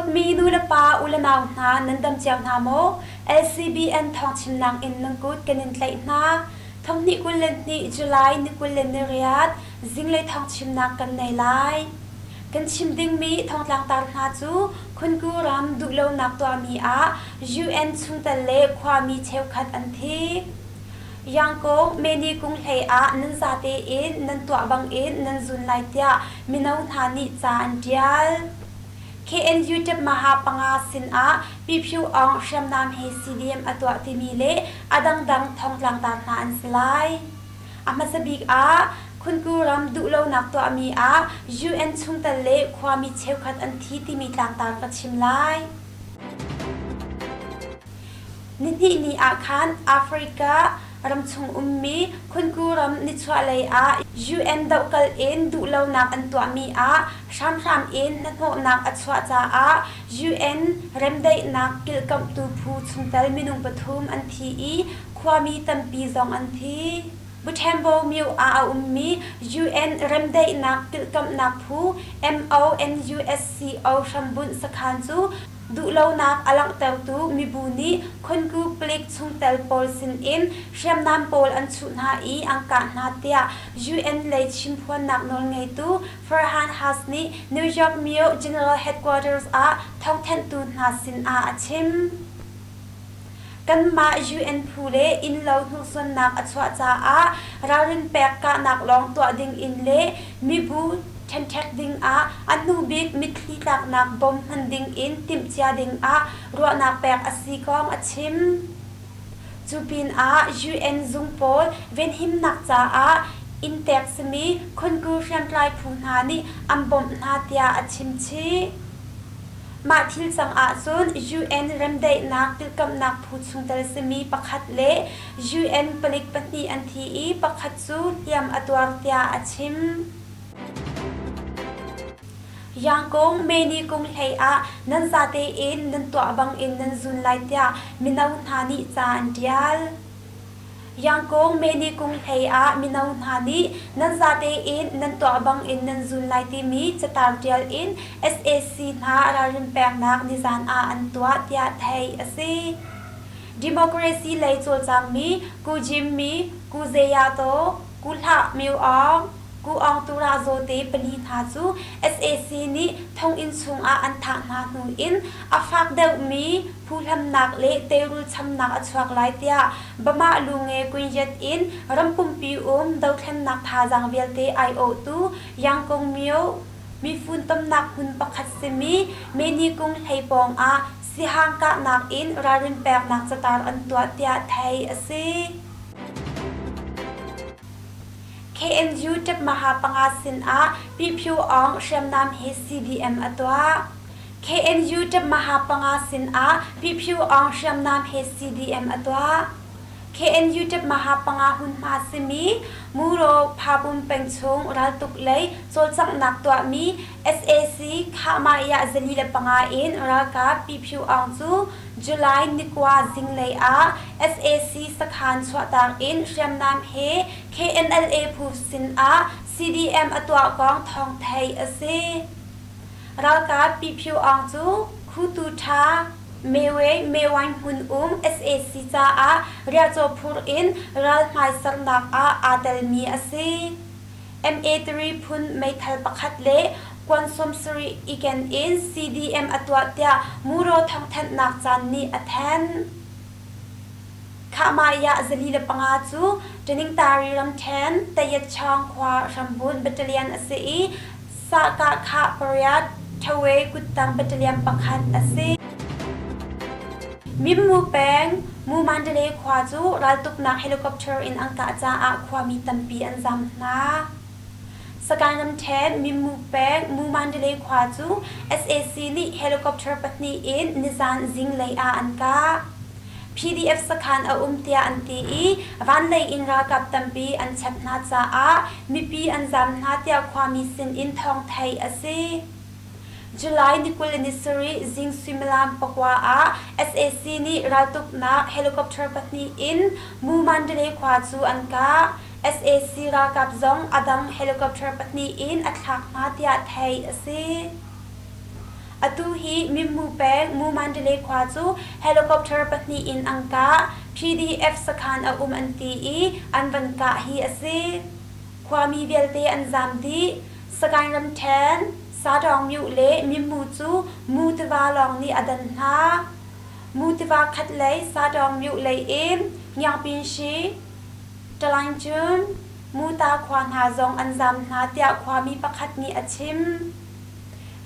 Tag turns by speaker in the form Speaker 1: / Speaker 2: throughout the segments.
Speaker 1: Dawtmi nulepa ulenau hna nan dam cio hna maw? LCBN thawngchimnak in nan kut kan in tlaih hna. Thonghnih 22 July ni 28 zinglei thawngchimnak kan nei lai. Kan chim dingmi thongtlangtar hna cu Khunku ram duhlonak tuahmi ah UN chungtel le khuami cheukhat an thi. Yangkung meni kung hlei ah nan zate in nan tuah bangin nan zun lai tiah mino hna nih ca an ṭial. KNU Tepmaha panga sinah Pi Phyu Aung hriamnam he CDM a tuah timi le a dangdang thongtlangtar hna an si lai. A hmasa bik ah Khunku ram duhlonak tuahmi ah UN chungtel le khuami cheukhat an thi timi tlangtar ka chim lai. Nihnihni ah khan Africa ramchung ummi Khunku ram nichuahlei ah UN dohkal in duhlonak an tuahmi ah hramhram in hnahnawhnak a chuah caah UN remdaihnak kilhkamhtu phu chungtel minung pathum an thi i khuami tampi zong an thi. Butembo myo ah a ummi UN remdaihnak kilhkamhnak phu MONUSCO hrambunh sakhan cu duhlonak a langhtertu mibu nih Khonku palik chungtel pawl sinin hriamnam pawl an chuh hna i an kah hna tiah UN lei chimphuannak nawlngeitu Farhan Has nih New York myo General Headquarters ah thawngthanhtu hna sinah a chim. Kanmah UN phu le innlo hnursuannak a chuah caah ralrin pek kahnak lawng tuah dingin le mibu ṭhenṭhek dingah a hnubik mitthli tlaknak bom hman dingin timhcia dingah ruahnak pek a si kong a chim. Cu pinah UN zung pawl venhimnak caah inntek simi Khonku hriamtlai phu hna nih an bawmh hna tiah a chim chih. Mah thil cang ahcun UN remdaihnak tilkamnak phu chungtel simi pakhat le UN palik pahnih an thi i pakhat cu hliam a tuar tiah a chim. Yangkung meni kung hlei ah nan zate in nan tuah bangin nan zun lai tiah mino hna nih ca an ṭial. Yangkung meni kung hlei ah mino hna nih nan zate in nan tuah bangin nan zun lai timi catar ṭial in sac hna ralrin peknak nizan ah an tuah tiah theih a si. Democracy lei cawlcangmi Ku Jimmy, Ku Zeyato, Ku Hlah Myo Aung, Ku Aung Tura Zawte pali hna cu sac nih thonginn chungah an thah hna hnu in a fak deuhmi phuhlamnak le teirul chamnak a chuak lai tiah Bamah Lunge Kunyat in ram pumpi um dothlennak thazaang vialte aiawhtu Yangkung Myo mifuntomnak hmun pakhat simi Menikung hlei pawng ah sihang kahnak in ralrin peknak catar an tuah tiah theih a si. KNU Ṭapmaha panga sinah Pi Phyu Aung hriamnam he CDM a tuah. KNU Ṭapmaha panga sinah Pi Phyu Aung hriamnam he CDM a tuah. KNU Ṭapmaha panga hmunhma simi Muro Phapum pengchung raltuk lei cawlcanghnak tuahmi sac Khahmaiah 405 in ralkap Pi Phyu Aung cu July ni kua zinglei ah sac sakhan chuahtak in hriamnam he KNLA phu sinah CDM a tuah kong thawng theih a si. Ralkap Pi Phyu Aung cu Khutu Ṭha Mewe Mewaing hmun um sac caah riahcaw phur in ral hmaisarnak ah aa telmi a si. MA3 phun meithal pakhat le kuan 70 i ken in CDM a tuah tiah Muro thawngthanhnak caan nih a thanh. Khahmaiah 405 cu Taningtari ramṭhen Tayatchawng khua hrambunh battalion a si i Sahkahkhah pariat Ṭhawe kuttang battalion pakhat a si. Mimmu peng Mu Mandalay khua cu raltuknak helicopter in an kah caah khuami tampi an zam hna. Sagaing ramṭhen Mimmu peng Mu Mandalay khua cu sac nih helicopter pahnih in nizan zinglei ah an kah. PDF sakhan a um tiah an ti i vanlei in ralkap tampi an chep hna caah mipi an zam hna tiah khuami sinin thawng theih a si. July ni 27 zing suimilam pakua ah sac nih raltuknak helicopter pahnih in Mu Mandalay khua cu an kah. Sac ralkap zong a dang helicopter pahnih in a thlak hna tiah theih a si. Atu hi Mimmu peng Mu Mandalay khua cu helicopter pahnih in an kah. PDF sakhan a um an ti i an van kah hi a si. Khuami vialte an zaam dih. Sagaing ramṭhen, Sadawng Myu le Mimmu cu Mu tiva lawng nih a dan hna. Mu tiva khatlei Sadawng Myu lei in Ngiangpinshi, Talaingcun, Muta khua hna zong an zaam hna tiah khuami pakhat nih a chim.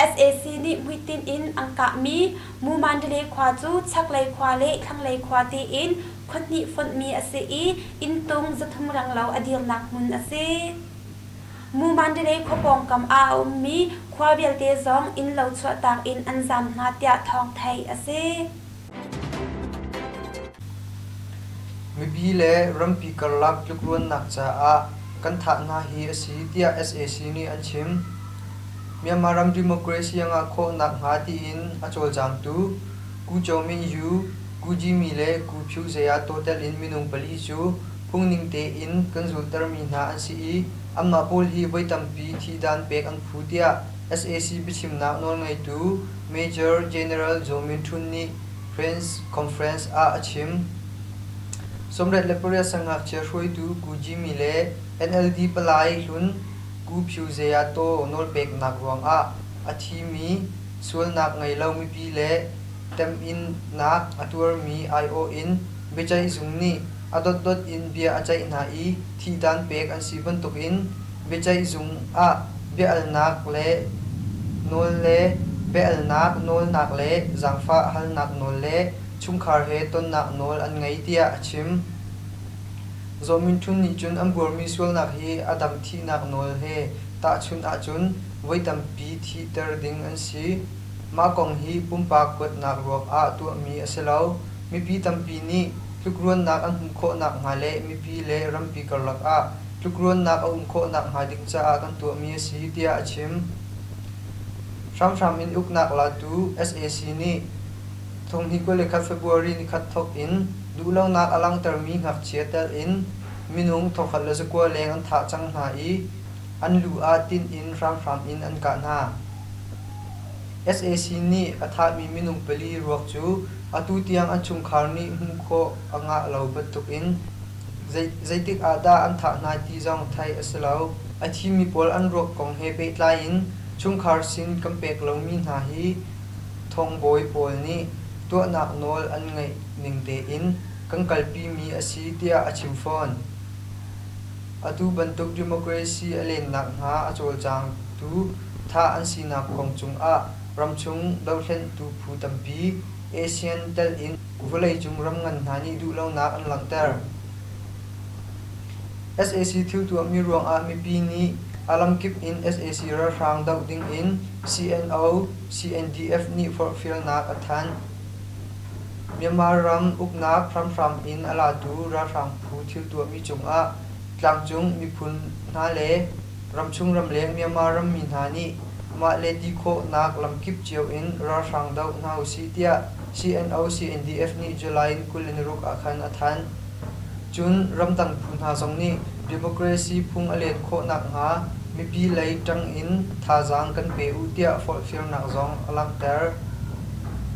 Speaker 1: Sac nih hmuitinh in an kahmi Mu Mandalay khua cu chaklei khua le thlanglei khua tiin khua hnih fonhmi a si i inntung 300 renglo a dirnak hmun a si. Mu Mandalay khua pawngkam ah a ummi khua vialte zong innlo chuahtak in an zaam hna tiah thawng theih a si.
Speaker 2: Mipi le rampi karlak tlukruannak caah kan thah hna hi a si tiah sac nih an chim. Myanmar ram democracy a ngah khawh nakhnga tiin a cawlcangtu Ku Kyaw Min Yu, Ku Jimmy le Ku Phyu Zaya Taw telh in minung pali cu phungning tein kan zulhtermi hna an si i anmah pawl hi voi tampi thihdan pek an phu tiah sac biachimnak nawlngeitu Major General Zaw Min Htun nih Press Conference ah a chim. 88 siangngakchia hruaitu Ku Jimmy le NLD palai hlun Ku Phyu Zaya Taw nawlpeknak ruangah a thimi sualnak ngei lo mipi le temhinnak a tuarmi aiawh in biaceihzung nih a dotdot in bia a ceih hna i thihdan pek an si bantukin biaceihzung ah bia-alnak le nawl le bia-alnak nawlnak le zaangfah halnak nawl le chungkhar he tonnak nawl an ngei tiah a chim. Zaw Min Htun nih cun an buarmi sualnak hi a dang thihnak nawl he tahchunh ahcun voi tampi thihter ding an si. Mah kong hi pumpak huatnak ruangah tuahmi a si lo. Mipi tampi nih tlukruannak an hmuh khawh nakhnga le mipi le rampi karlak ah tlukruannak a um khawh nakhnga ding caah kan tuahmi a si tiah a chim. Hramhram in uknak latu sac nih 2021 February nikhat thawk in duhlonak a langhtermi ngakchia telh in minung 1,900 leng an thah cang hna i an lu ah tinh in hramhram in an kah hna. Sac nih a thahmi minung pali ruak cu atu tiang an chungkhar nih hmuh khawh a ngah lo bantukin Zeitik ah dah an thah hna ti zong theih a si lo. A thimi pawl an ruak kong he pehtlai in chungkhar sin kan pek lomi hna hi thongbawi pawl nih tuahnak nawl an ngeih ning tein kan kalpimi a si tiah a chim fawn. Atu bantuk democracy a len nakhnga a cawlcangtu thah an sinak kong cungah ramchung dohthlentu phu tampi ASEAN telh in Vawleicung ram ngan hna nih duhlonak an langhter. Sac thil tuahmi ruangah mipi nih a lamkip in sac ralhrang doh dingin CNO, CNDF nih forhfialnak a thanh. Myanmar ram uknak hramhram in a latu ralhrang phu thil tuahmi cungah tlangcung miphun hna le ramchung ramleng Myanmar rammi hna nih mah le ti khawhnak lamkip cio in ralhrang doh hna usih tiah CNO-CNDF nih July 26 ah khan a thanh. Cun ramdang phu hna zong nih democracy phung a len khawh nakhnga mipi lei ṭang in thazaang kan pe u tiah forhfialnak zong a langhter.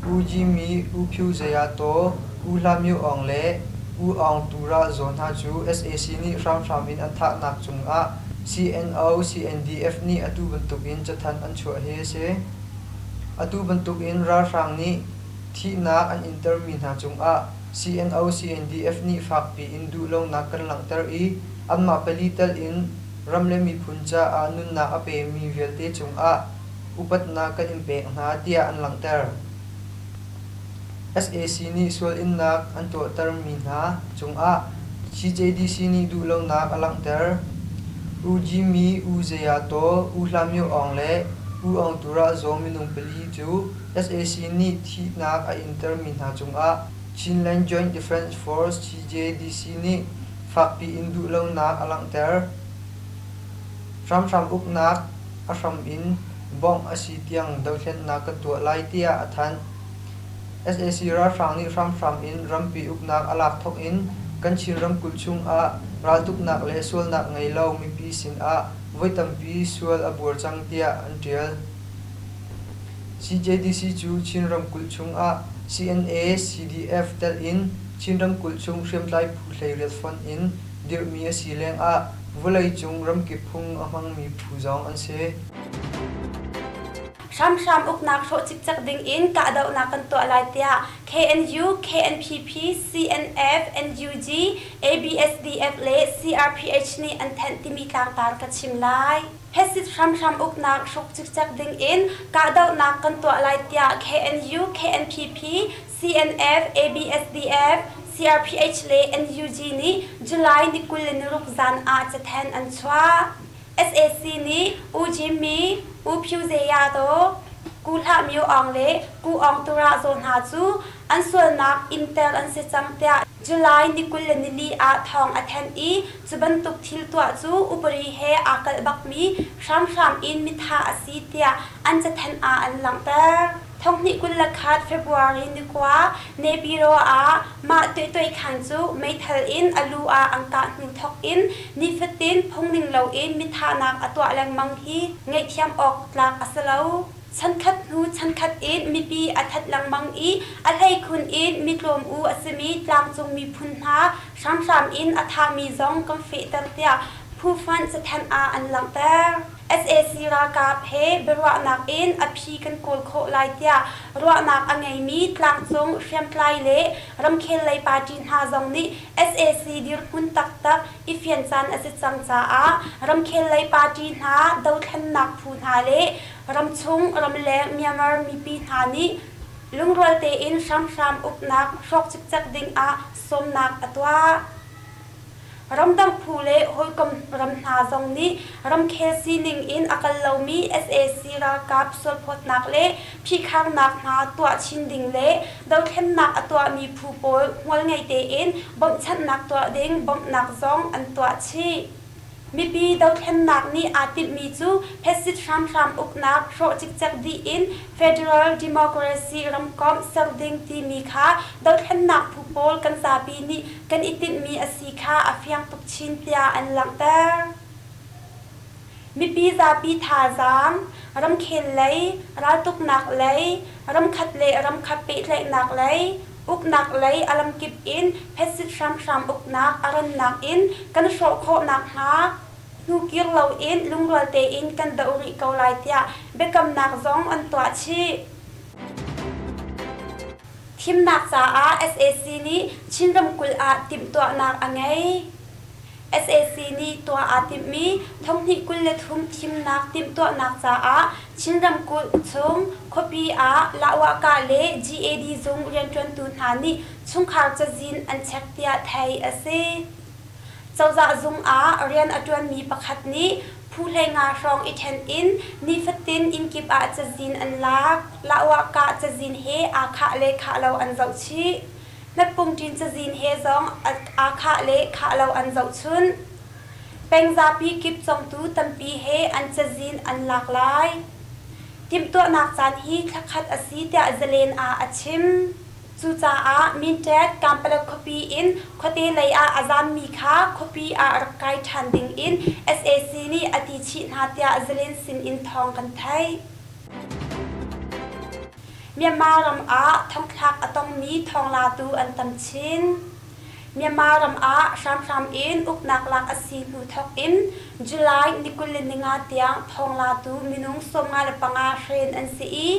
Speaker 2: U Jimmy, U Phyu Zaya Taw, U Hla Myo Aung le U Aung Tura Zaw hna cu sac nih hramhram in an thahnak cungah CNO-CNDF nih atu bantukin cathanh an chuah hi a si. Atu bantukin ralhrang nih thihnak an intermi hna cungah CNO-CNDF nih fakpi in duhlonak kan langhter i anmah pali telh in ram le miphun caah nunnak a pemi vialte cungah upatnak kan in pek hna tiah an langhter. Sac nih sual-innak an tuahtermi hna cungah CJDC nih duhlonak a langhter. U Jimmy, U Zaya Taw, U Hla Myo Aung le U Aung Tura Zaw minung pali cu sac nih thihnak a intermi hna cungah Chinland Joint Defense Force CJDC nih fakpi in duhlonak a langhter. Hramhram uknak a hram in bawmh a si tiang dothlennak kan tuah lai tiah a thanh. Sac ralhrang nih hramhram in rampi uknak a lak thawk in kan Chin ramkulh chung ah raltuknak le sualnak ngei lo mipi sin ah voi tampi sual a buar cang tiah an ṭial. CJDC cu Chin ramkulh chung ah CNA, CDF telh in Chin ramkulh chung hriamtlai phu 18 fonh in dirhmi a si lengah vawleicung ramkip phung a hmangmi phu zong an si.
Speaker 1: Hramhram uknak hrawh cikcek ding in kahdohnak kan tuah lai tiah KNU, KNPP, CNF, NUG, ABSDF le CRPH nih an thanh timi tlangtar ka chim lai. Phesit hramhram uknak hruk cikcek ding in kahdohnak kan tuah lai tiah KNU, KNPP, CNF, ABSDF, CRPH le NUG nih July ni 26 zan ah cathanh an chuah. Sac nih U Jimmy, U Phyu Zeya Taw, Ku Hlah Myo Aung le Ku Aung Tura Zaw hna cu an sualnak innter an si cang tiah July ni 24 ah thawng a thanh i cu bantuk thil tuah cu upadi he aa kalh bakmi hramhram in mithah a si tiah an cathanh ah an langhter. Thonghnih 21 February ni 9 Naypyidaw ah mah tuihtuaikhan cu meithal in a lu ah an kah hnu thawk in nifatin phungning loin mithahnak a tuah lengmang hi ngaihthiam awk tlak a si lo. Chankhat hnu chankhat in mipi a that lengmang i a hleikhun in mitlawm-u a simi tlangcung miphun hna hramhram in a thahmi zong kan fehter tiah phu-fund cathanh ah an langhter. Sac ralkap he biaruahnak in a phi kan kawl khawh lai tiah ruahnak a ngeimi tlangcung hriamtlai le ramkhel lei party hna zong nih sac dirhmun taktak i fian caan a si cang caah ramkhel lei party hna, dothlennak phu hna le ramchung ramleng Myanmar mipi hna nih lungrual tein hramhram uknak hrawk cikcek ding ah sawmnak a tuah. Ramdang phu le hawikom ram hna zong nih ramkhel sining in a kal lomi sac ralkap sualphawtnak le phihkharnak hna tuah chin ding le dothlennak a tuahmi phu pawl hmualngei tein bawmhchanhnak tuah ding bawmhnak zong an tuah chih. Mipi dothlennak nih aa timhmi cu phetsit hramhram uknak hrawh cikcek dih in Federal Democracy ramkomh ser ding timi kha dothlennak phu pawl kan zapi nih kan i tinhmi a si kha a fiang tuk chin tiah an langhter. Mipi zapi thazaang, ramkhel lei, raltuknak lei, ramkhat le ramkhat pehtlaihnak lei, uknak lei a lamkip in phetsit hramhram uknak a rannak in kan hrawh khawh nakhnga hnukir loin lungrual tein kan doh rih ko lai tiah biakamnak zong an tuah chih. Thimnak caah sac nih Chin ramkulh ah timhtuahnak a ngei. Sac nih tuah aa timhmi thonghnih 23 thimnak timhtuahnak caah Chin ramkulh chung khuapi ah Lahwahkah le GAD zung rianṭuantu hna nih chungkhar cazin an chek tiah theih a si. Cozah zung ah rian a ṭuanmi pakhat nih phu 15 hrawng i ṭhen in nifatin innkip ah cazin an lak. Lahwahkah cazin he aa khah le khah lo an zohchih. Hmetpungṭin cazin he zong aa khah le khah lo an zohchunh. Peng zapi kip congtu tampi he an cazin an lak lai. Timhtuahnak caan hi thlakhat a si tiah Zalen ah a chim. Cucaah Mintet Kampala khuapi in khuate lei ah a zaammi kha khuapi ah rak kai ṭhan ding in sac nih a ti chih hna tiah Zalen sin in thawng kan theih. Myanmar ram ah thongthlak a tongmi thawnglatu an tam chin. Myanmar ram ah hramhram in uknak lak a si hnu thawk in July ni 25 tiang thawnglatu minung 55 hren an si i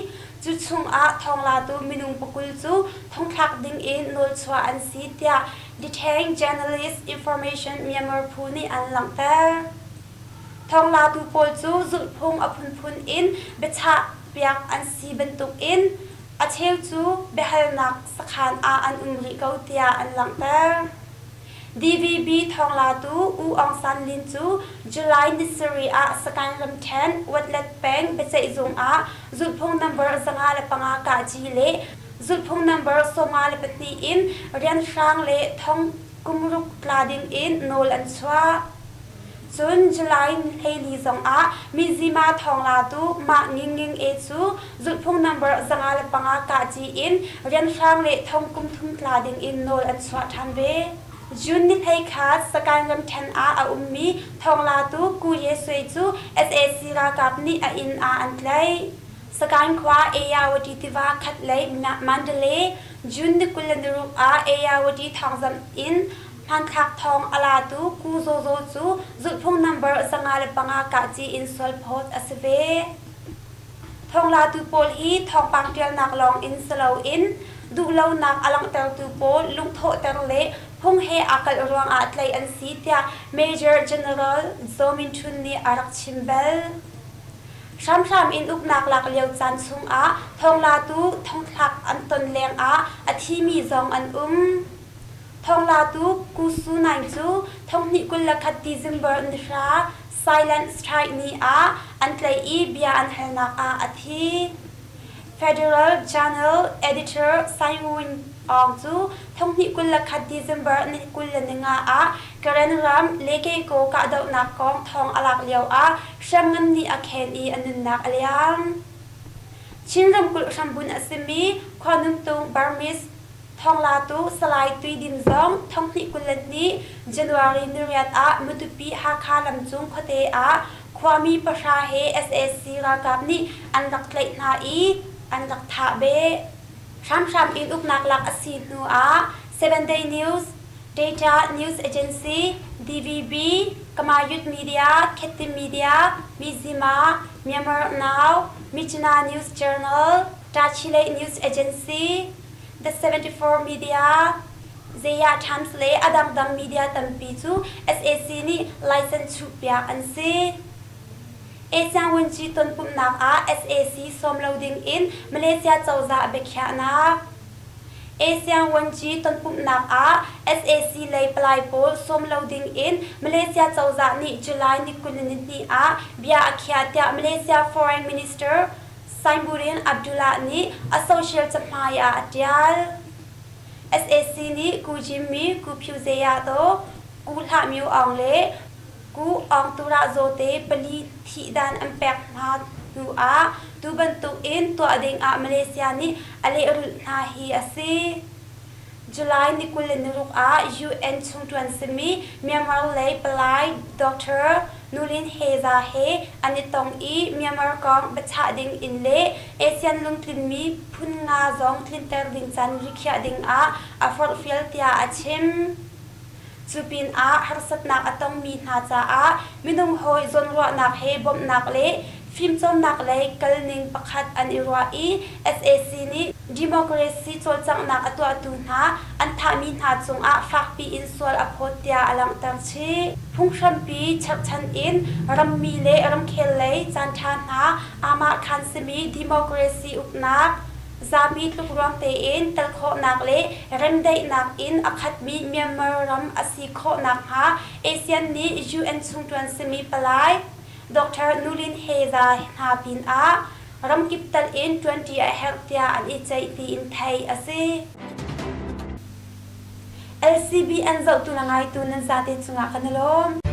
Speaker 1: cu chung ah thawnglatu minung 20 cu thongthlak ding in nawlchuah an si tiah Detained Journalist Information Myanmar phu nih an langhter. Thawnglatu pawl cu zulhphung a phunphun in biachah piak an si bantukin a cheu cu biahalnak sakhan ah an um rih ko tiah an langhter. DVB thawnglatu U Aung San Lin cu July ni sarih ah Sagaing ramṭhen Watlet peng biaceihzung ah zulhphung number 505 kahci le zulhphung number 52 in rianhrang le thong kumruk tla ding in nawl an chuah. Cun July 14 zongah Mizzima thawnglatu Mah Ngingnging E cu zulhphung number 505 kahci in rianhrang le thong kum thum tla dingin nawl an chuah ṭhan ve. June ni 11 Sagaing ramṭhen ah a ummi thawnglatu Ku Ye Sui cu sac ralkap nih a inn ah an tlaih. Sagaing khua Ayeyawady tiva khatlei Mandalay, June ni 26 ah Ayeyawady thawngzamh in hmanthlak thawng a latu Ku Zaw Zaw cu zulhphung number 505 kahci in sualphawt a si ve. Thawnglatu pawl hi thawngpang ṭialnak lawng in si loin duhlonak a langhtertu pawl lungthawhter le phung he aa kalh ruangah tlaih an si tiah Major General Zaw Min Htun nih a rak chim bal. Hramhram in uknak lak lio caan chungah thawnglatu thongthlak an ton lengah a thimi zong an um. Thawnglatu Ku Su Naing cu 2021 December ni hra Silent Strike ni ah an tlaih i bia an halnak ah a thi. Federal Journal editor Sai Win Aung cu 2021 December ni 25 ah Karen ram Lekeko kahdohnak kong thawng a lak lioah hriamngan nih a khen i a nunnak a liam. Chin ramkulh hrambunh a simi Khuanuntung Burmese Thawnglatu Salai Tui Din zong 2022 January niriat ah Matupi Hakha lamcung khuate ah khuami pahra he sac ralkap nih an rak tlaih hna i an rak thah beh. Hramhram in uknak lak a si hnu ah Seven Day News, Data News Agency, DVB, Kamayut Media, Khettim Media, Mizzima, Myanmar Now, Myitkyina News Journal, Tachileik News Agency, The 74 Media, Zeya Times le a dangdang media tampi cu sac nih license chuhpiak an si. ASEAN Vunci tonpumhnak ah sac sawm lo ding in Malaysia cozah biakhiahnak. ASEAN Vunci tonpumhnak ah sac lei palai pawl sawm lo ding in Malaysia cozah nih July ni 22 ah bia a khiah tiah Malaysia Foreign Minister Saimuddin Abdullah nih a social cahmai ah a ṭial. Sac nih Ku Jimmy, Ku Phyu Zeya Daw, Ku Hlah Myo Aung le Ku Aung Turah Zaw te pali thihdan an pek hna hnu ah tu bantuk in tuah ding ah Malaysia nih a lehrulh hna hi a si. July ni 26 ah UN chungṭuan simi Myanmar lei palai Dr. Nulin Heza he an i tong i Myanmar kong biachah ding in le ASEAN lungtlinmi phun nga zong tlinter ding can rikhiah ding ah a forhfial tiah a chim. Cu pinah harsatnak a tongmi hna caah minung hawi zawnruahnak he bawmhnak le fimcawnnak lei kalning pakhat an i ruah i sac nih democracy cawlcanghnak a tuahtu hna an thahmi hna cungah fakpi in sual a phawt tiah a langhter chih. Phunghrampi cherhchan in rammi le ramkhel lei caanṭha hna aamahkhan simi democracy uknak Zapi tlukruang tein tel khawhnak le remdaihnak in a khatmi Myanmar ram a si khawh nakhnga ASEAN nih UN chungṭuan simi palai Dr. Nulin Heza hna pinah ramkip tal in ṭuanṭi a herh tiah an i ceih tiin theih a si. LCBN zohtu le ngaitu nan zate cungah kan i lawm.